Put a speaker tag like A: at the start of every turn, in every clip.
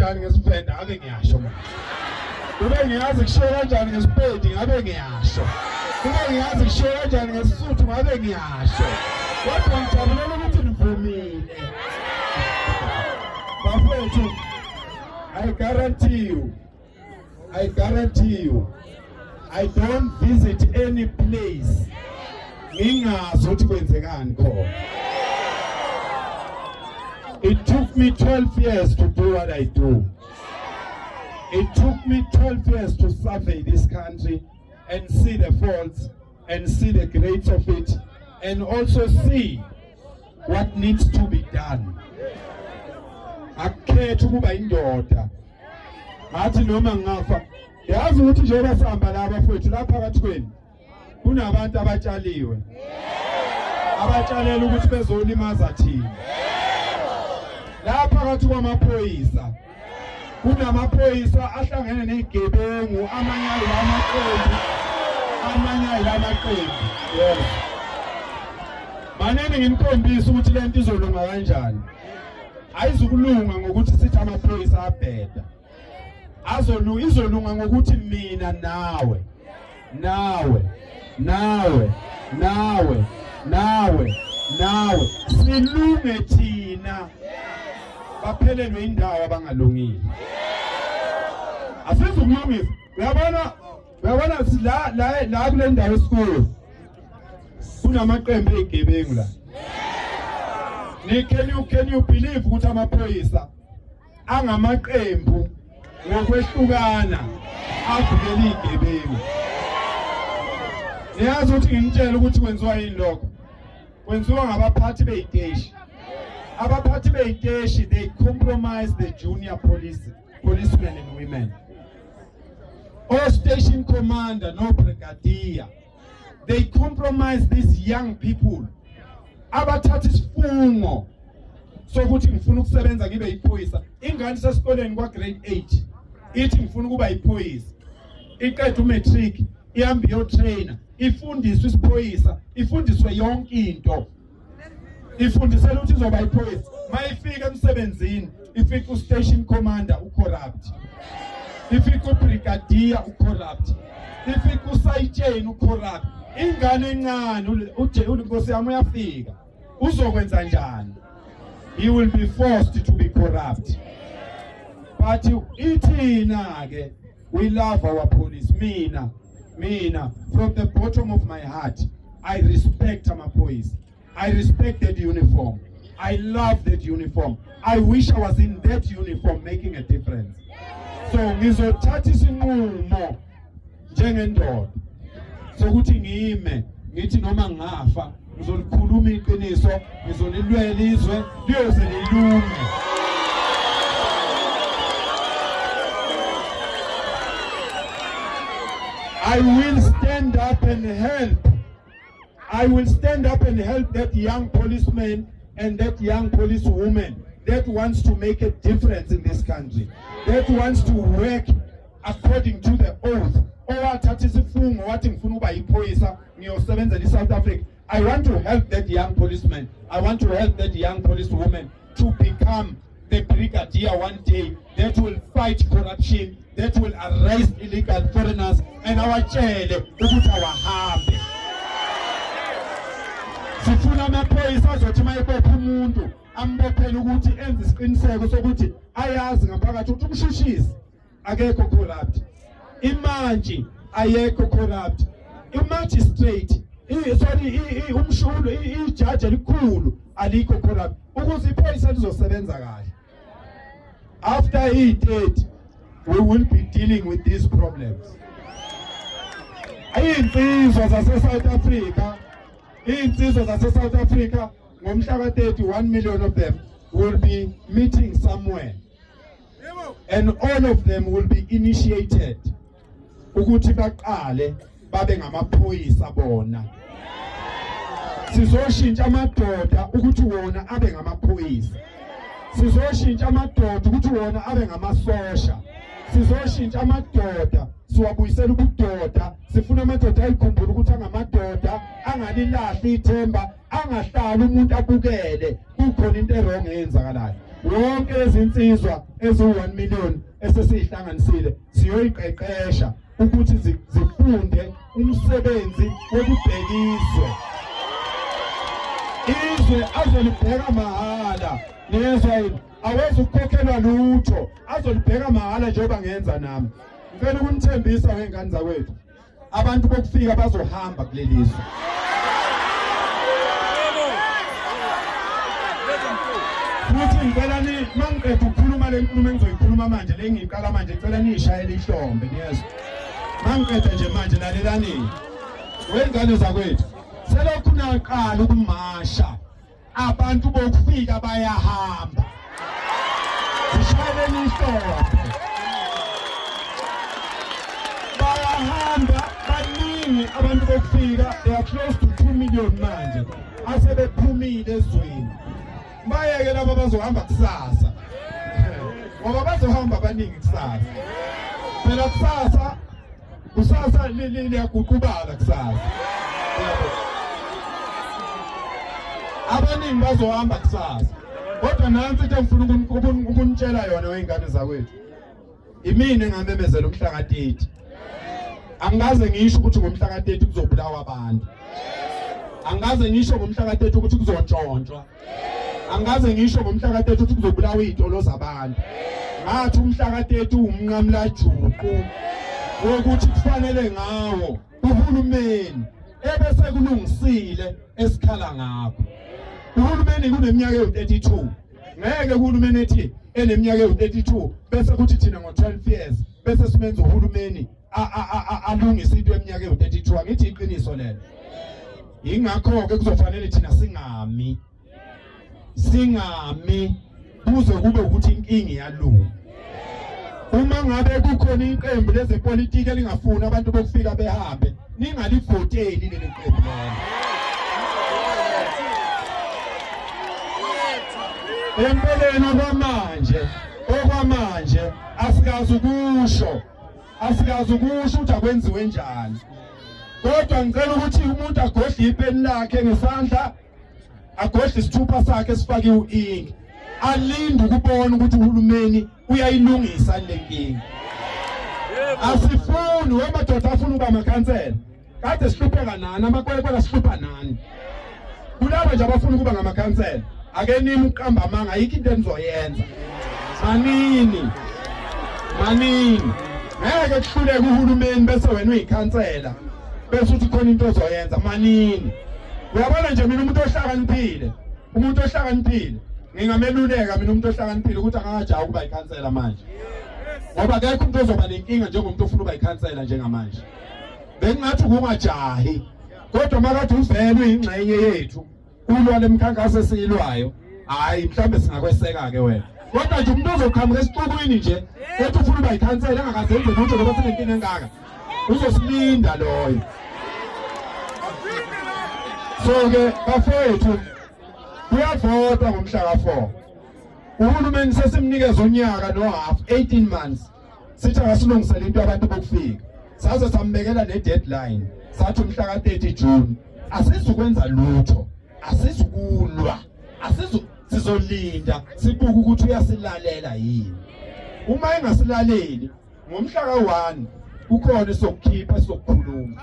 A: kanjani ngesiVenda ake ngiyasho manje. Kube ngiyazi kushiwo kanjani ngeSipedi ngabe ngiyasho. Kube ngiyazi kushiwo kanjani ngeSisuthu ngabe ngiyasho. Kodwa ngijabulela ukuthi nivumile. Bafowethu, I guarantee you, I guarantee you, I don't visit any place ngingazi ukuthi kwenzekani khona. It took me 12 years to do what I do. It took me 12 years to survey this country and see the faults and see the greats of it and also see what needs to be done. Akukhethi ukuba indoda. Ngathi noma ngingafa, yazi ukuthi njengoba sihamba la bafowethu la phakathi kwenu kunabantu abatshaliwe. Abatshalela ukuthi bezolimaza thina. La phakathi kwamaphoyisa kunamaphoyisa ahlangene nezigebengu, amanye ayilamaqembu, amanye ayilamaqembu. Yes. Manene ngimkhombisa ukuthi lento izolunga kanjani. Ayizukulunga ngokuthi sithi amaphoyisa abheda. Azolunga, izolunga ngokuthi mina nawe, nawe, nawe, nawe, nawe, nawe silunge thina. Baphelelwe indawo abangalungile. Asizukulungisa. Uyabona, uyabona la la la kule ndawo esikuyo kunamaqembu ezigebengu la. Ni can you believe ukuthi amaphoyisa angamaqembu ngokwehlukana avikela izigebengu? Niyazi ukuthi nginitshela ukuthi kwenziwa yini lokho? Kwenziwa ngabaphathi beyiteshi. Abaphathi beyiteshi, they compromise the junior policemen and women. O station commander no brigadier, they compromise these young people abathatha isifungo sokuthi ngifuna ukusebenza ngibe yiphoyisa. Ingane sesikoleni kwa grade 8 ithi ngifuna ukuba yiphoyisa, iqeda umatric, ihamba iyotrainer, ifundiswe isiphoyisa, ifundiswe yonke into, ifundisela ukuthi izoba iphoyisa. Mayifika emsebenzini ifika ustation commander ucorrupt, ifika ubrigadier ucorrupt, ifika usayitsheni ucorrupt. Ingane encane uje uNkosi yami uyafika, uzokwenza njani? He will be forced to be corrupt. But ithina ke, we love our police. Mina from the bottom of my heart, I respect amaphoyisa. I respect that uniform. I love that uniform. I wish I was in that uniform making a difference. So ngizothatha isinqumo njengendoda sokuthi ngime ngithi noma ngingafa ngizolikhuluma iqiniso, ngizolilwela izwe liyoze lilunge. I will stand up and help. I will stand up and help that young policeman and that young policewoman that wants to make a difference in this country, that wants to work according to the oath. Owathatha isifungo wathi ngifuna ukuba yiphoyisa ngiyosebenzela iSouth Africa. I want to help that young policeman. I want to help that young policewoman to become the brigadier one day that will fight corruption, that will arrest illegal foreigners and awatshele ukuthi awahambe. Sifuna amaphoyisa azothi uma ebopha umuntu ambophele ukuthi enze isiqiniseko sokuthi ayazi ngaphakathi ukuthi umshushisi akekho corrupt, imantshi ayekho corrupt, imagistrate, sorry, umshulu, ijaji elikhulu alikho corrupt, ukuze iphoyisa lizosebenza kahle. After i-30 we will be dealing with these problems. Iy'nsizwa zase-South Africa, iy'nsizwa zase-South Africa, ngomhla ka-30, 1 million of them will be meeting somewhere and all of them will be initiated ukuthi baqale babe ngamaphoyisa bona. Sizoshintsha amadoda ukuthi wona abe ngamaphoyisa. Sizoshintsha amadoda ukuthi wona abe ngamasosha. Sizoshintsha amadoda, siwabuyisela ubudoda. Sifuna amadoda ayikhumbule ukuthi angamadoda, angalilahli ithemba, angahlali umuntu abukele kukhona into ewrong eyenzakalayo. Wonke izinsizwa eziwu-1 million esesiyihlanganisile siyoyiqeqesha ukuthi zifunde umsebenzi wokubheka izwe. Izwe azolibheka mahhala, niyezwa yini? Awezi ukukhokhelwa lutho, azolibheka mahhala njengoba ngenza nami. Ngicela ukunithembisa ngey'ngane zakwethu, abantu bokufika bazohamba kuleli zwe. Futhi ngicela ni mangiqeda ukukhuluma le nkulumo engizoyikhuluma manje, le ngiyiqala manje, ngicela niyishayele ihlombe, niyezwa? Mangiqeda nje manje, lalelani wengane zakwethu, selokhu naqala ukumasha abantu bokufika bayahamba. Sishayeleni ihlombe, bayahamba baningi abantu bokufika, they are close to 2 million manje asebephumile ezweni. Bayeke laba bazohamba kusasa, ngoba bazohamba abaningi kusasa. Phela kusasa, kusasa liyaguqubala kusasa. Abaningi bazohamba kusasa. Kodwa nansi into engifuna ukunitshela yona wey'ngane zakwethu, imina engamemezela umhla ka-30. Angikaze ngisho ukuthi ngomhla ka-30 kuzobulawa abantu, angikaze ngisho ngomhla ka-30 ukuthi kuzontshontshwa, angikaze ngisho ngomhla ka-30 ukuthi kuzobulawa iy'tolo zabantu. Ngathi umhla ka-30 uwumnqamulajuqu wokuthi kufanele ngawo uhulumeni ebese kulungisile esikhala ngakho. Uhulumeni kuneminyaka ewu-32, ngeke uhulumeni ethi eneminyaka ewu-32 bese kuthi thina ngo-12 years bese simenza uhulumeni alungise into eminyaka ewu-32. Angithi iqiniso lelo? Yingakho-ke kuzofanele thina singami, singami kuze kube ukuthi inkinga iyalunga. Uma ngabe kukhona iqembu lezepolitiki elingafuni abantu bokufika behambe, ningalivoteli leli qembu lelo. Empeleni okwamanje asikazi ukusho, asikazi ukusho ukuthi akwenziwe njani, kodwa ngicela ukuthi umuntu agodle ipeni lakhe ngesandla, agodle isithupha sakhe esifakiwe u-ink, alinde ukubona ukuthi uhulumeni uyayilungisa le nkinga. Asifuni wemadoda afuna ukuba amakhansela, kade sihlupheka nani, amakwekwela sihlupha nani. Kulabo nje abafuna ukuba ngamakhansela, ake nimi uqamba amanga, ayikho into enizoyenza. Manini, manini, ngeke kuhluleke uhulumeni bese wena uyikhansela bese uthi khona into ozoyenza. Manini, uyabona nje mina umuntu ohlakaniphile, umuntu ohlakaniphile ngingameluleka mina umuntu ohlakaniphile ukuthi akakajahi ukuba yikhansela manje, ngoba akekho umuntu ozoba nenkinga njengomuntu ofuna ukuba yikhansela njengamanje. Bengingathi ukungajahi, kodwa makade uvele uyingxenye yethu ulwa lemkhankaso esiyilwayo, hayi mhlawumbe singakweseka ke wena. Kodwa nje umuntu ozoqhamuka esixukwini nje ethi ufuna ukuba yikhansela engakaze enze lutho ngoba sinenkinga engaka, uzosilinda loyo. So-ke bafowethu, kuyavotwa ngomhla ka-4. Uhulumeni sesimnikeza unyaka no-half, 18 months, sithi akasilungisele into abantu bokufika. Saze sambekela ne-deadline, sathi umhla ka-30 June asizukwenza lutho, asizukulwa, asizu, sizolinda sibuke ukuthi uyasilalela yini. Uma engasilaleli ngomhla ka-1 kukhona esizokukhipha, esizokukhuluma.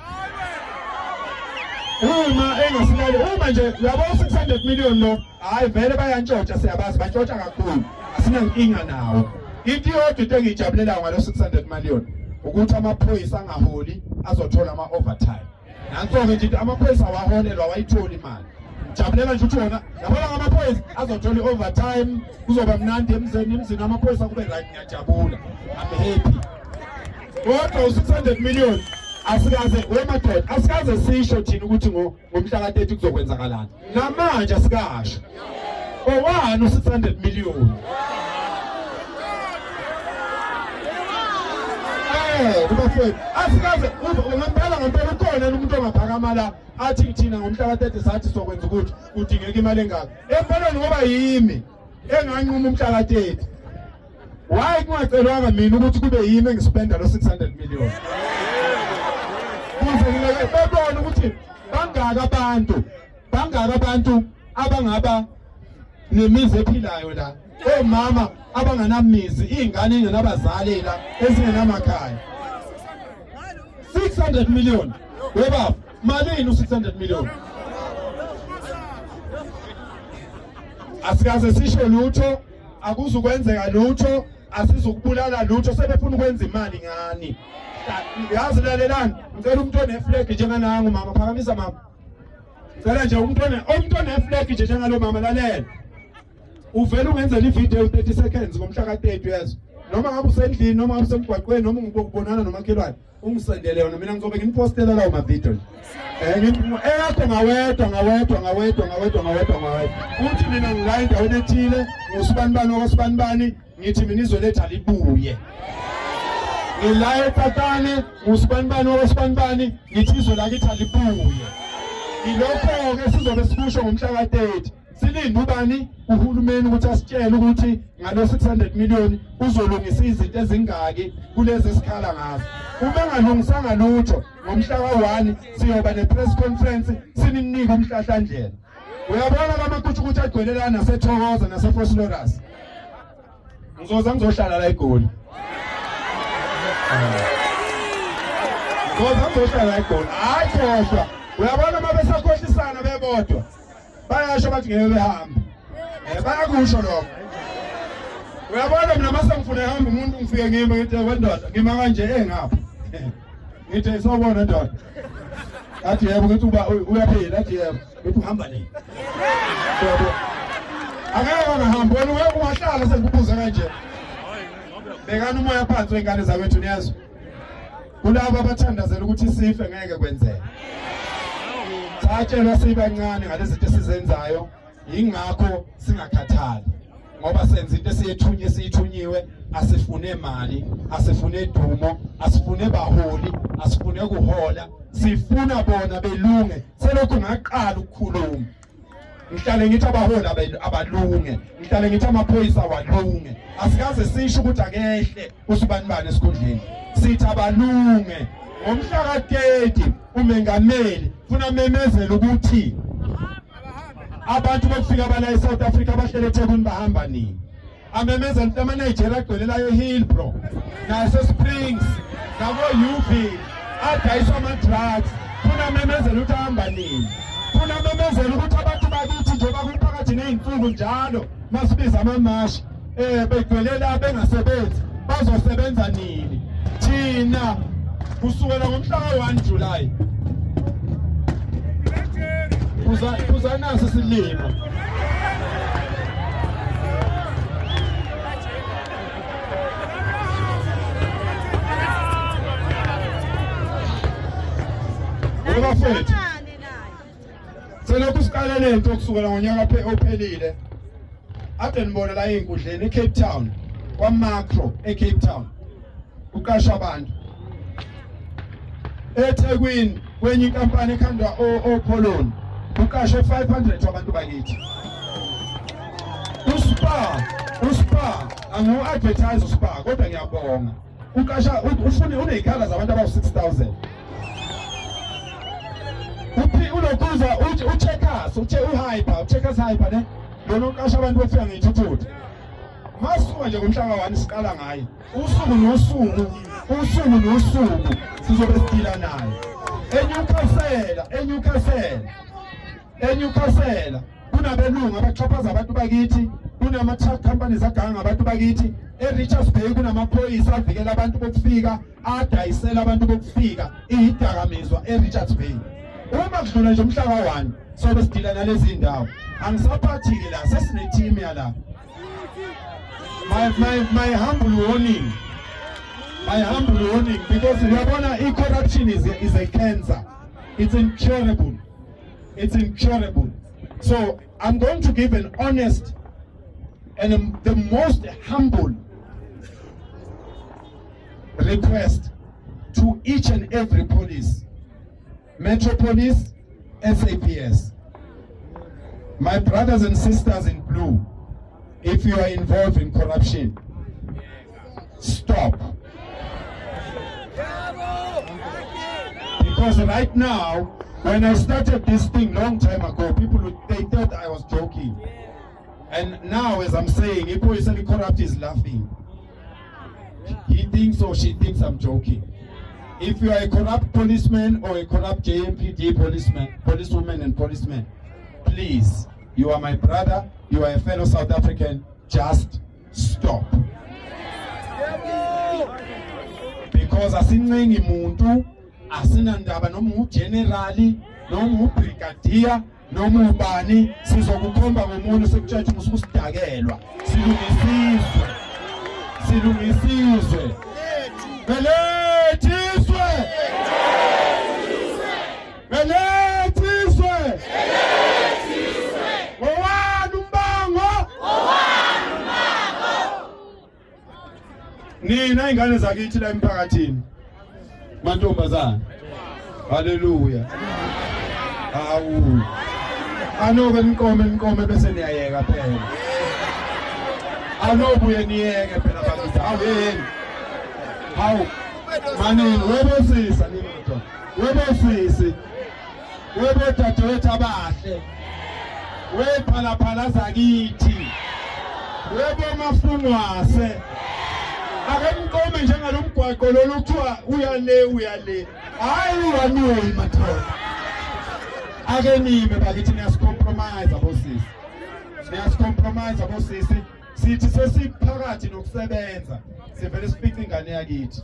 A: Uma engasilaleli, uma nje uyabo 600 million lo, hayi vele bayantshontsha, siyabazi bantshontsha kakhulu, asinankinga nawo. Into iyodwa into engiyijabulelayo ngalo 600 million ukuthi amaphoyisa angaholi azothola ama-overtime. Nanso-ke nje amaphoyisa awaholelwa, awayitholi imali. Ngijabulela nje ukuthi wona yabona ngamaphoyisa azothola i-overtime, kuzoba mnandi emzini, emzini amaphoyisa kube right, ngiyajabula, I'm happy. Kodwa u-600 million asikaze, wemadoda, asikaze sisho thina ukuthi ngomhla ka-30 kuzokwenzakalani. Namanje asikasho owani u-600 million. Kubafowethu asikaze ngempela ngempela ukhona umuntu ongaphakama la athi thina ngomhla ka-30 sathi sokwenza ukuthi kudingeka imali engaka. Empeleni ngoba yimi enganquma umhla ka-30, why kungacelwanga mina ukuthi kube yimi engispenda lo 600 million kuze ngileke bebone ukuthi bangaka abantu, bangaka abantu abangaba nemizi ephilayo la. Omama abanganamizi, iy'ngane ey'ngenabazali la, ezingenamakhaya. 600 million. Webaba, malini u-600 million? Asikaze sisho lutho, akuzukwenzeka lutho, asizukubulala lutho, sebefuna ukwenza imali ngani. Yazi lalelani, ngicela umuntu one-flag njenganangu mama, phakamisa mama. Cela nje umuntu one-flag nje njengalo mama, lalela. Uvela ungenzela ivideo 30 seconds ngomhla ka-30 uyezwa. Noma ngabe usendlini, noma ngabe usemgwaqweni, noma ngibonana nomakhelwane, ungisendele yona, mina ngizobe nginipostela lawo mavidiyo nje. Eyakho ngawedwa ngawedwa ngawedwa ngawedwa ngawedwa ngawedwa. Uthi mina ngila endaweni ethile ngusibanibani wakwasibanibani, ngithi mina izwe lethu alibuye. Ngila eTatane ngusibanibani wakwasibanibani, ngithi izwe lakithi alibuye. Ilokho-ke sizobe sikusho ngomhla ka-30. Silinde ubani? Uhulumeni ukuthi asitshele ukuthi ngalo 600 million uzolungisa izinto ezingaki kulezi esikhala ngazo. Uma engalungisanga lutho ngomhla ka-1 siyoba ne-press conference sininike umhlahlandlela. Uyabona lamakutshukutshu agcwele la naseThokoza naseVosloorus. Ngizoza ngizohlala la eGoli. Ngizoza ngizohlala la eGoli. Hayi khohlwa. Uyabona uma besakhohlisana bebodwa. Bayasho bathi ngeke behambe. Bayakusho lokho. Uyabona mina mase ngifuna ehamba umuntu ngifike ngime ngithi wendoda ngima kanje engapha. Ngithi sawubona ndoda. Athi yebo, ngithi uba uyaphila, athi yebo. Ngithi uhamba nini? Yebo. Angeke angahambi wena uye ungahlala sengikubuza kanje. Bekani umoya phansi wengane zakwethu niyazwa. Kulabo abathandazela ukuthi sife ngeke kwenzeke. Satshelwa sibancane ngalezi zinto esizenzayo, yingakho singakhathali. Ngoba senza into esiyethunye esiyithunyiwe, asifune mali, asifune dumo, asifune baholi, asifune kuhola, sifuna bona belunge. Selokhu ngaqala ukukhuluma ngihlale ngithi abaholi abalunge, ngihlale ngithi amaphoyisa awalunge. Asikaze sisho ukuthi akehle usibanibani esikhundleni, sithi abalunge. Ngomhla ka-30 umengameli funa amemezele ukuthi abantu bokufika bala eSouth Africa abahlele eThekwini bahamba nini. Amemezele ukuthi ama-Nigeria agcwelelayo eHillbrow nase-Springs nako-UV adayisa ama-drugs, funa amemezele ukuthi ahamba nini. Funa amemezele ukuthi abantu bakithi njengoba kuphakathi ney'nsuku njalo masibiza amamashi begcwelela bengasebenzi bazosebenza nini. Thina kusukela ngomhla ka-1 July kuzanaso isilimo. Bafethu, selokhu siqale lento kusukela ngonyaka ophelile, ade nibona la ey'nkundleni eCape Town, kwaMacro eCape Town kuqashwa abantu. eThekwini kwenye inkampani ekhandwa oPoloni kuqashwe 500 wabantu bakithi. uSpar angiwu-advertise uSpar kodwa ngiyabonga, uqasha ufune uney'khala zabantu abawu-6000. Uphi ulokuza uCheckers, uHyper, uCheckers Hyper ne lona uqasha abantu bofika ngey'thuthuthu. Masuka nje ngomhla ka-1 siqala ngaye usuku nosuku, usuku nosuku sizobe sidila naye. eNewcastle kunabelungu abaxhaphaza abantu bakithi, kunama-truck companies aganga abantu bakithi. E-Richards Bay kunamaphoyisa avikela abantu bokufika, adayisela abantu bokufika iyidakamizwa e-Richards Bay. Uma kudlula nje umhla ka-1 sobe sidila nalezi ndawo. Angisaphathi-ke la, sesine-team yala. My humble warning, my humble warning, because uyabona i-corruption is a cancer. It's incurable. It's incurable. So I'm going to give an honest and the most humble request to each and every police, Metro Police, SAPS. My brothers and sisters in blue, if you are involved in corruption, stop. Because right now, when I started this thing long time ago, people would, they thought I was joking. And now, as I'm saying, iphoyisa eli-corrupt is laughing. He thinks or she thinks I'm joking. If you are a corrupt policeman or a corrupt JMPD policeman, policewoman and policeman, please, you are my brother, you are a fellow South African, just stop. Because asincengi muntu, asinandaba noma ugenerali, noma ubrigadier, noma ubani, sizokukhomba ngomuntu sikutshela ukuthi ususidakelwa. Silungisizwe. Silungisizwe. Belethiswe. Belethiswe. Ngowani umbango? Nina ingane zakithi la emphakathini. Mantombazana. Haleluya. Hawu. Anoke niqome niqome bese niyayeka phela. Anobuye niyeke phela bakithi. Hawu yini? Hawu. Manini webosisa nini madoda. Webosisi. Webodadewethu abahle. Wephalaphala zakithi. Webomafungwase. Ake niqome njengalomgwaqo lolu kuthiwa uya le uya le. Hayi uwanuyi madoda. Ake nime bakithi, niyasicompromise abosisi. Niyasicompromise abosisi. Sithi sesiphakathi nokusebenza, sivele sifice ingane yakithi.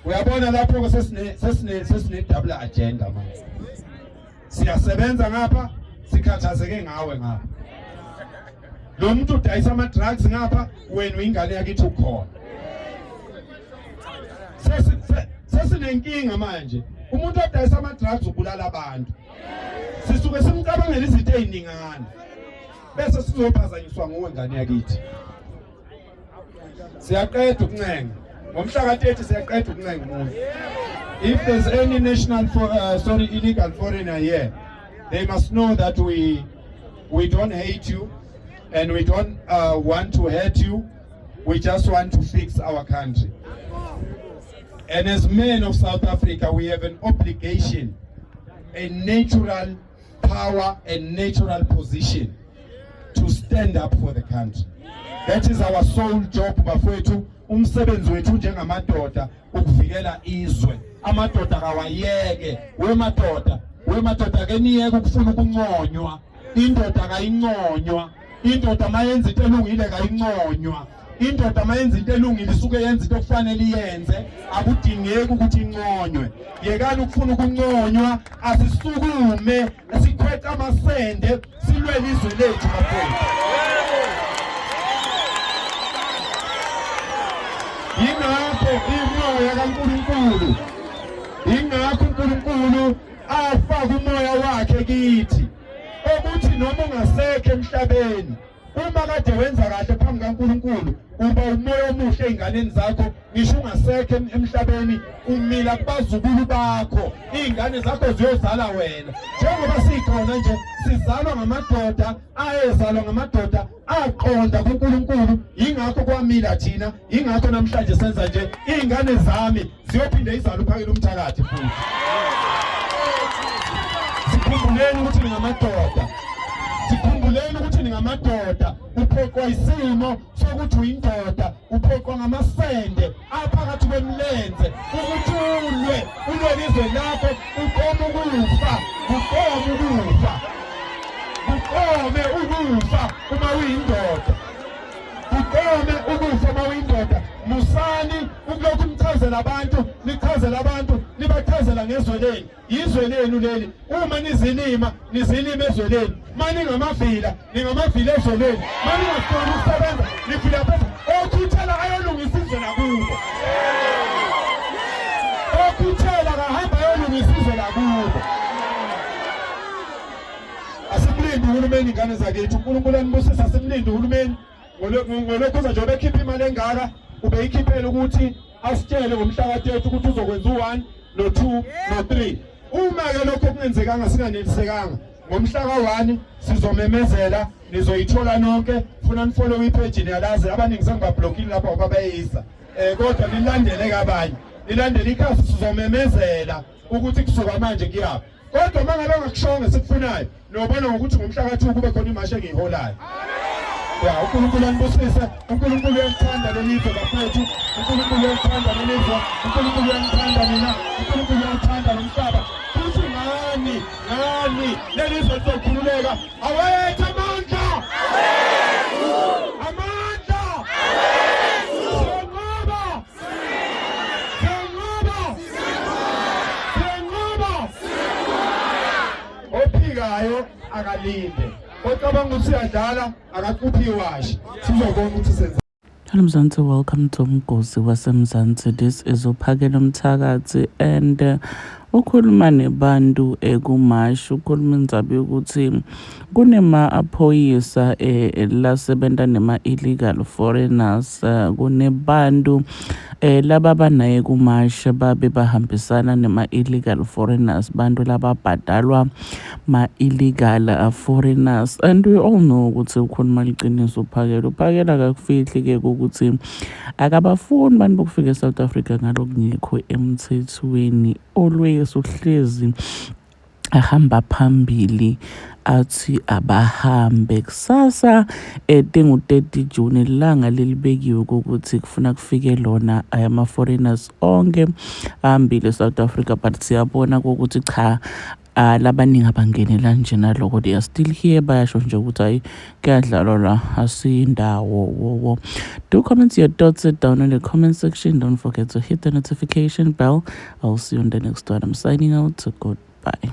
A: Uyabona lapho ke sesine double agenda manje. Siyasebenza ngapha, sikhathazeke ngawe ngapha. Lo muntu udayisa ama drugs ngapha, wena uyingane yakithi ukhona. Sesinenkinga manje. Umuntu odayisa ama drugs ubulala abantu. Sisuke simcabangela izinto eziningana. Bese sizophazanyiswa nguwe ngane yakithi. Siyaqeda ukuncenga. Ngomhla ka-30 siyaqeda ukuncenga umuntu. If there's any national for, sorry, illegal foreigner here, they must know that we don't hate you and we don't want to hurt you. We just want to fix our country. And as men of South Africa, we have an obligation, a natural power and natural position to stand up for the country. That is our sole job, bafowethu. Umsebenzi wethu njengamadoda ukuvikela izwe. Amadoda kawayeke, wemadoda, wemadoda ke niyeke ukufuna ukunconywa. Indoda kayinconywa. Indoda mayenza into elungile kayinconywa. Indoda mayenza into elungile isuke yenza into okufanele iyenze, akudingeki ukuthi inconywe. Yekani ukufuna ukunconywa, asisukume sikhwethe amasende silwele izwe lethu bafowethu. Yingakho imoya kaNkulunkulu, ingakho uNkulunkulu afaka umoya wakhe kithi, ukuthi noma ungasekho emhlabeni, uma kade wenza kahle phambi kaNkulunkulu, uba umoya omuhle ey'nganeni zakho. Ngisho ungasekho emhlabeni, umila kubazukulu bakho, iy'ngane zakho ziyozala wena. Njengoba sikhona nje, sizalwa ngamadoda ayezalwa ngamadoda aqonda kuNkulunkulu. Yingakho kwamila thina, yingakho namhlanje senza nje. Iy'ngane zami ziyophinde izale uphakela umthakathi futhi. Sikhumbuleni ukuthi ningamadoda, sikhumbuleni ukuthi ningamadoda. Uphoqwa isimo sokuthi uyindoda, uphoqwa ngamasende aphakathi kwemilenze ukuthi ulwe, ulwele izwe lakho. Uqoma ukufa, uqoma ukufa, uqome ukufa uma uyindoda, uqome ukufa uma uyindoda. Musani ukulokhu nichazela abantu, nichazela abantu, nibachazela ngezwe lenu. Izwe lenu leli. Uma nizilima, nizilima ezwe lenu. Ma ningamavila, ningamavila ezwe lenu. Ma ningafuni ukusebenza, nivila phezulu. Okhuthela ayolungisa izwe lakubo, okhuthela kahamba ayolungisa izwe lakubo. Asimlindi uhulumeni, ingane zakithi. uNkulunkulu anibusise. Asimlindi uhulumeni. Ngolokhuza njengoba ekhipha imali engaka, ubeyikhiphela ukuthi asitshele ngomhla ka-30 ukuthi uzokwenza u-1 no-2 no-3. Uma-ke lokho kungenzekanga, singanelisekanga, ngomhla ka-1 sizomemezela, nizoyithola nonke. Funa nifollow ipage, niyalazi abaningi sengibablockile lapha ngoba bayeyisa, kodwa nilandele kabanye, nilandele ikhasi. Sizomemezela ukuthi kusuka manje kuyaphi. Kodwa uma ngabe ngakushonga esikufunayo, nobona ngokuthi ngomhla ka-2 kube khona imashi engiyiholayo. Ya, uNkulunkulu anibusise. UNkulunkulu uyalithanda leli zwe, bafethu. UNkulunkulu uyalithanda leli zwe. UNkulunkulu uyangithanda mina. UNkulunkulu uyawuthanda lo mhlaba. Futhi ngani leli zwe lizokhululeka. Awethu amandla, amandla, siyanqoba, siyanqoba, siyanqoba. Ophikayo akalinde, ocabanga ukuthi uyadlala akacuphe iwashi, sizobona ukuthi senza.
B: Hello Mzansi, welcome to Umgosi waseMzansi. This is uPhakela Umthakathi and ukhuluma nebantu ekumashi, ukhuluma indzaba yokuthi kunema-aphoyisa lasebenta nema-illegal foreigners, kunebantu laba banaye kumashi babe bahambisana nema-illegal foreigners, bantu lababhadalwa ma-illegal foreigners. And we all know ukuthi ukhuluma liqiniso uPhakela. UPhakela akakufihli-ke ukuthi akabafuni bantu bokufika e-South Africa ngalokungekho emthethweni. Always uhlezi ahamba phambili athi abahambe. Kusasa tingu-30 June, ilanga lelibekiwe ukuthi kufuna kufike lona ama-foreigners onke ahambile e-South Africa, but siyabona ukuthi cha, labaningi abangenela nje naloko, they are still here. Bayasho nje ukuthi hayi, kuyadlalwa la, asiyindawo wowo. Do comment your thoughts down in the comment section. Don't forget to hit the notification bell. I'll see you on the next one. I'm signing out. Goodbye.